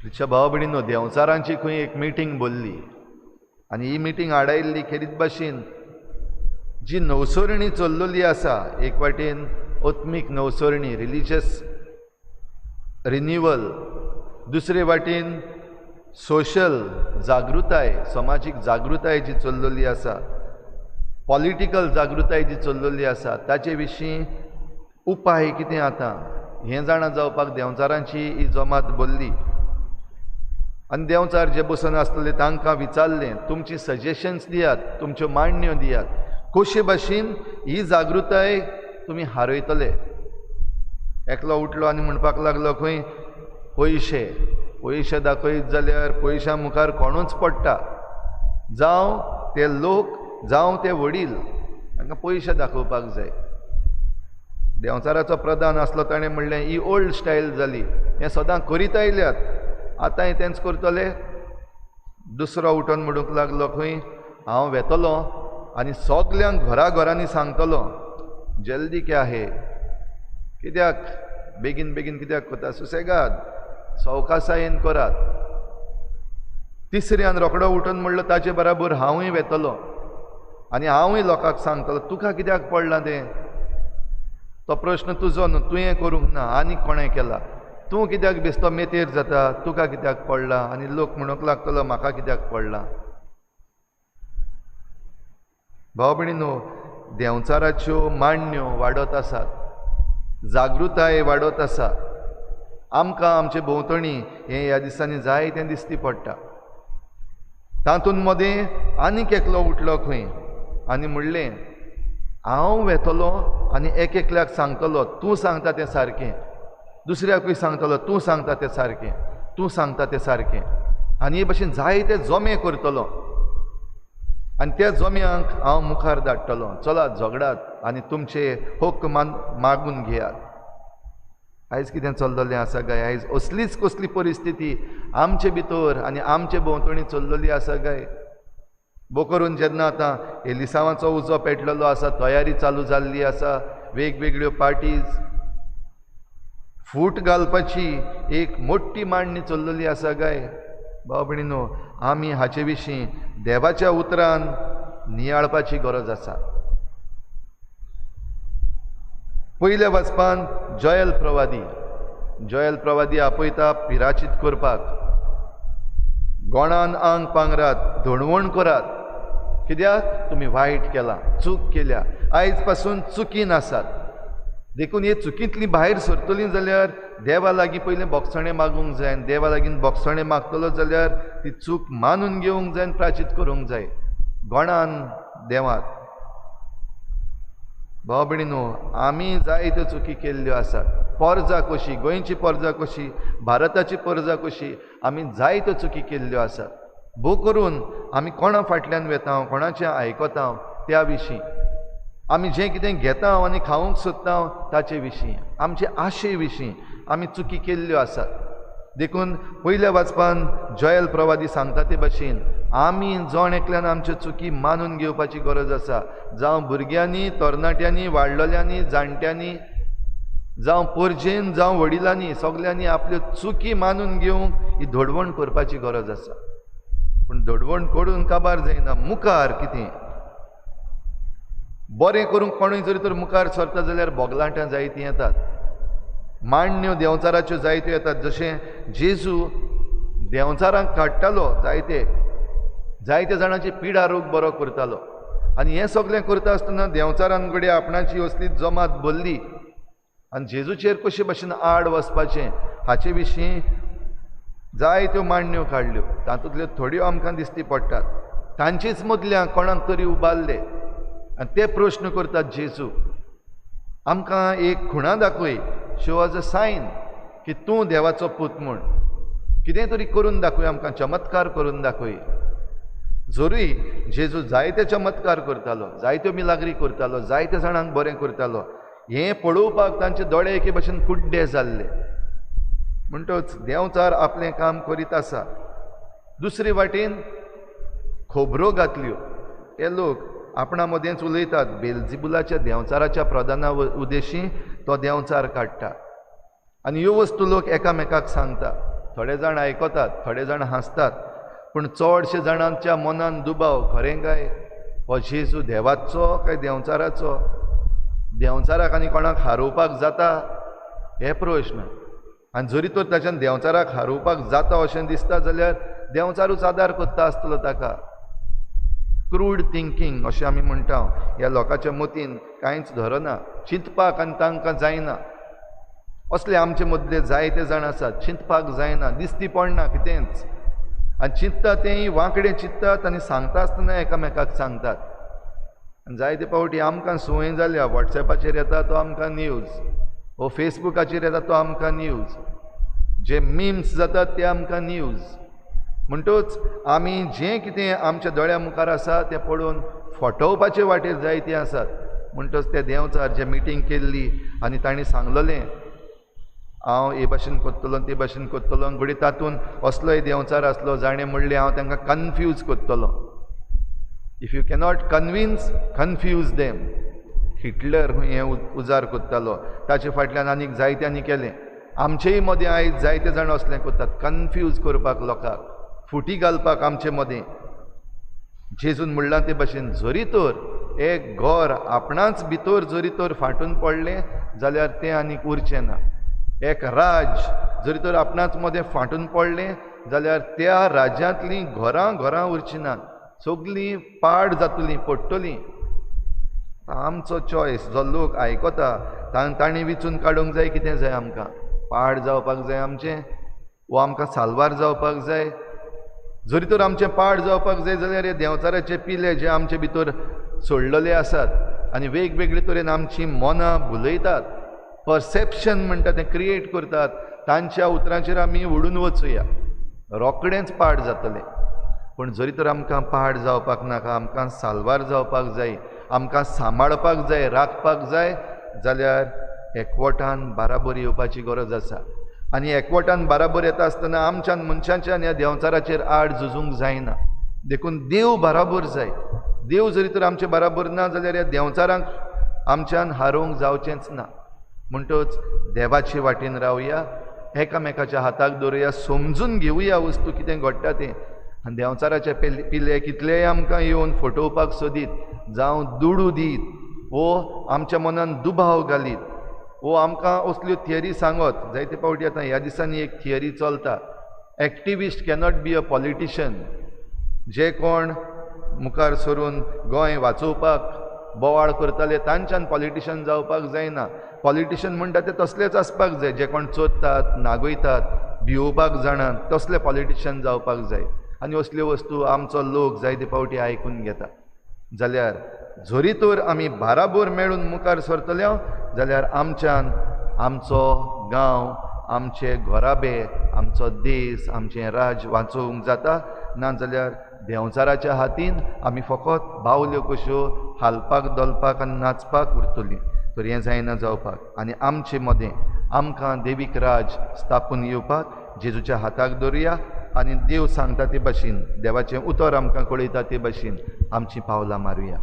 प्रिच्या भाव भयणींनो, देंवचारांची खंय एक मिटींग बोल्ली आनी ही मिटींग आडायल्ली खेरीत भाशेन जी नवसरणी चल्लेली आसा, एक वाटेन आत्मीक नवसरणी रिलिजियस रिन्युअल, दुसरे वाटेन सोशल जागृताय, समाजीक जागृताय जी चल्लेली आसा, पॉलिटिकल जागृताय जी चल्लेली आसा, ताचे विशीं उपाय कितें आतां हें जाणा जावपाक देंवचारांची ही जमात बोल्ली. आनी देंवचार जे बसून आसतले तांकां विचारलें, तुमची सजेशन्स दियात, तुमच्यो मांडण्यो दियात, कशे भाशेन ही जागृताय तुमी हारयतले. एकलो उठलो आनी म्हणपाक लागलो खंय पयशे, पयशे दाखयत जाल्यार पयशां मुखार कोणूच पडटा, जावं ते लोक जावं ते वडील, तांकां पयशे दाखोवपाक जाय. देंवचाराचो प्रधान आसलो, ताणें म्हणलें ही ओल्ड स्टायल जाली, हें सदां करीत आयल्यात, आतांय तेंच करतले. दुसरो उठोन म्हणूंक लागलो खंय हांव वेतलो आनी सगल्यांक घरा घरांनी सांगतलो जल्दी क्या है, कित्याक बेगीन बेगीन कित्याक करता, सुसेगाद सवकासायेन करात. तिसऱ्यान रोकडो उठून म्हणलो ताचे बराबर हांवूय वेतलो आनी हांवूय लोकांक सांगतलो तुका कित्याक पडलां तें, तो प्रश्न तुजो न्हू, तुवें करूंक ना आनी कोणें केला, तूं कित्याक बेस्तो मेतेर जाता, तुका कित्याक पडला, आनी लोक म्हणूंक लागतलो म्हाका कित्याक पडला. भाव भयणींनो, देंवचाराच्यो मांडण्यो वाडत आसात, जागृताय वाडत आसा. आमकां आमचे भोंवतणी हें ह्या दिसांनी जायतें दिसती पडटा. तातूंत मदें आनीक एकलो उठलो खंय आनी म्हणलें हांव वेतलो आनी एक एकल्याक सांगतलो तूं सांगता तें सारकें, दुसऱ्याकूय सांगतलो तूं सांगता तें सारकें, तूं सांगता तें सारकें, आनी हे भशेन जायते जमे करतलो आनी त्या जम्यांक हांव मुखार धाडटलो, चलात झगडात आनी तुमचे हक्क मागून घेयात. आयज कितें चल्लेलें आसा काय? आयज असलीच कसली परिस्थिती आमचे भितर आनी आमचे भोंवतणी चल्लेली आसा काय? बो करून जेन्ना आतां एलिसांवाचो उजो पेटलेलो आसा, तयारी चालू जाल्ली आसा, वेगवेगळ्यो पार्टीज, फूट घालपाची एक मोठी मांडणी चल्लेली आसा काय? भाव भयणींनो, आमी हाचे विशीं देवाच्या उतरान नियाळपाची गरज आसा. पयल्या वाचपान जॉयल प्रवादी, जॉयल प्रवादी आपयता पिराचीत करपाक, गोणान आंग पांगरात, धोणवण करात, कित्याक तुमी वायट केलां, चूक केल्या, आयज पासून चुकीन आसात, देखून हे चुकींतली भायर सरतली जाल्यार देवा लागीं पयलें बोगसणें मागूंक जाय, आनी देवा लागीं बोगसणें मागतलो जाल्यार ती चूक मानून घेवंक जाय आनी प्राचीत करूंक जाय गोणान देवाक. भाव भयणींनो, आमी जायत्यो चुकी केल्ल्यो आसात. पोरजा कशी, गोंयची पोरजा कशी, भारताची पोरजा कशी, आमी जायत्यो चुकी केल्ल्यो आसात. भोव करून आमी कोणा फाटल्यान वेता, कोणाचें आयकता त्या विशीं, आमी जें कितें घेता आनी खावंक सोदता ताचे विशीं, आमचे आशे विशीं आमी चुकी केल्ल्यो आसात. देखून पयल्या वाचपान जॉयल प्रवादी सांगता ते भाशेन आमी जण एकल्यान आमच्यो चुकी मानून घेवपाची गरज आसा. जावं भुरग्यांनी, तरणाट्यांनी, वाडलेल्यांनी, जाणट्यांनी, जावं पोरजेन, जावं वडिलांनी, सगल्यांनी आपल्यो चुकी मानून घेवंक ही धडवण करपाची गरज आसा. पूण धडवण करून काबार जायना, मुखार कितें बरें करूंक कोणूय जरी तर मुखार सरता जाल्यार बोगलांटां जायतीं येतात, मांडण्यो देंवचाराच्यो जायत्यो येतात. जशें जेजू देंवचारांक काडटालो, जायते जायते जाणांची पिडा रोग बरो करतालो, आनी हें सगळें करता आसतना देंवचारान कडेन आपणाची असली जमात भरली आनी जेजूचेर कशे भशेन आड वचपाचें हाचे विशीं जायत्यो मांडण्यो काडल्यो. तातूंतल्यो थोड्यो आमकां दिसती पडटात. तांचेच मदल्या कोणाक तरी उबारले आनी ते प्रश्न करतात जेजू, आमकां एक खुणा दाखय, शो अस अ सायन की तूं देवाचो पूत म्हूण, कितें तरी करून दाखय आमकां, चमत्कार करून दाखय. जरूय जेजू जायते चमत्कार करतालो, जायत्यो मिलाग्री करतालो, जायते जाणांक बरें करतालो, हें पळोवपाक तांचे दोळे एके भशेन कुड्डे जाल्ले. म्हणटच देंवचार आपलें काम करीत आसा. दुसरे वाटेन खबरो घातल्यो, हे लोक आपणा मदेंच उलयतात, बेलजिबुलाच्या देंवचाराच्या प्रधाना उद्देशी तो देंवचार काडटा आनी ह्यो वस्तू लोक एकामेकाक सांगता. थोडे जाण आयकतात, थोडे जाण हांसतात, पूण चडशे जाणांच्या मनान दुबाव, खरें काय हो जेजू देवाचो काय देंवचाराचो? देंवचाराक आनी कोणाक हारोवपाक जाता? हे प्रश्न. आनी जरी तर ताच्यान देंवचाराक हारोवपाक जाता अशें दिसता जाल्यार देंवचारूच आदार करता आसतलो ताका. क्रूड थिंकींग अशें आमी म्हणटा. ह्या लोकांच्या मतीन कांयच धरना, चिंतपाक आनी तांकां जायना. असले आमचे मदले जायते जाण आसात, चिंतपाक जायना, दिसती पडना कितेंच, आनी चिंतता तेंय वांकडें चिंततात आनी सांगता आसतना एकामेकाक सांगतात. आनी जायते फावटी आमकां संवय जाल्या, वॉट्सएपाचेर येता तो आमकां न्यूज, वो फेसबुकाचेर येता तो आमकां न्यूज, जे मिम्स जातात ते आमकां न्यूज. म्हणटूच आमी जें कितें आमच्या दोळ्या मुखार आसा तें पळोवन फटोवपाचे वाटेर जायते आसात. म्हणटच ते देंवचार जे मिटींग केल्ली आनी तांणी सांगलेलें हांव हे भाशेन करतलो ते भाशेन करतलो, घडये तातूंत असलोय देंवचार आसलो जाणें म्हणलें हांव तांकां कन्फ्यूज करतलो. If you cannot convince, confuse them. Hitler हें उजार करतालो, ताचे फाटल्यान आनीक जायत्यांनी केलें. आमचेय मदें आयज जायते जाण असलें करतात, कन्फ्यूज करपाक लोकांक, फुटी घालपाक आमचे मदें. जेजून म्हणलां ते भाशेन जरी तर एक घर आपणाच भितर जरी तर फांटून पडलें जाल्यार तें आनीक उरचें ना. एक राज जरी तर आपणाच मदें फांटून पडलें जाल्यार त्या राज्यांतलीं घरां घरां उरचीं नात, सगलीं पाड जातलीं, पडटलीं. आमचो चॉयस, जो लोक आयकता तांणी विचून काडूंक जाय कितें जाय आमकां, पाड जावपाक जाय आमचें वो आमकां साल्वार जावपाक जाय. जरी तर आमचें पाड जावपाक जाय जाल्यार हे देंवचाराचे पिले जे आमचे भितर सोडलेले आसात आनी वेगवेगळे तरेन आमचीं मनां भुलयतात, परसेप्शन म्हणटा तें क्रिएट करतात, तांच्या उतरांचेर आमी उडून वचुया, रोखडेंच पाड जातलें. पूण जरी तर आमकां पाड जावपाक नाका, आमकां साल्वार जावपाक जाय, आमकां सांबाळपाक जाय, राखपाक जाय जाल्यार एकवटान बाराबर येवपाची गरज आसा. आनी एकवटान बाराबर येता आसतना आमच्यान मनशांच्यान ह्या देंवचाराचेर आड झुजूंक जायना. देखून देव बाराबर जाय. देव जरी तर आमचे बाराबर ना जाल्यार ह्या देंवचारांक आमच्यान हारोवंक जावचेंच ना. म्हणटच देवाचे वाटेन रावया, एकामेकाच्या हाताक धरुया, समजून घेवया वस्तू कितें घडटा तें. आनी देंवचाराचे पिले कितलेय आमकां येवन फटोवपाक सोदीत, जावं दुडू दीत, वो आमच्या मनान दुबाव घालीत, वो आमकां असल्यो थियरी सांगत. जायते फावटी आतां ह्या दिसांनी एक थियरी चलता, activist cannot be a politician. जे कोण मुखार सरून गोंय वाचोवपाक बोवाळ करताले तांच्यान पॉलिटिशन जावपाक जायना. पॉलिटिशन म्हणटा ते तसलेच आसपाक जाय, जे कोण चोरतात, नागयतात, भिवोवपाक जाणात, तसले पॉलिटिशन जावपाक जाय. आनी असल्यो वस्तू आमचो लोक जायते फावटी आयकून घेता. जाल्यार जरी तर आमी बाराबर मेळून मुखार सरतले जाल्यार आमच्यान आमचो गांव, आमचे घराबे, आमचो देश, आमचें राज वाचोवंक जाता. ना जाल्यार देंवचाराच्या हातीन आमी फकत बावल्यो कश्यो हालपाक, धोलपाक आनी नाचपाक उरतलीं. तर हें जायना जावपाक. आनी आमचे मदें आमकां देवीक राज स्थापून येवपाक जेजूच्या हाताक धरुया आनी देव सांगता ते भाशेन, देवाचें उतर आमकां कळयता ते भाशेन आमचीं पावलां मारुया.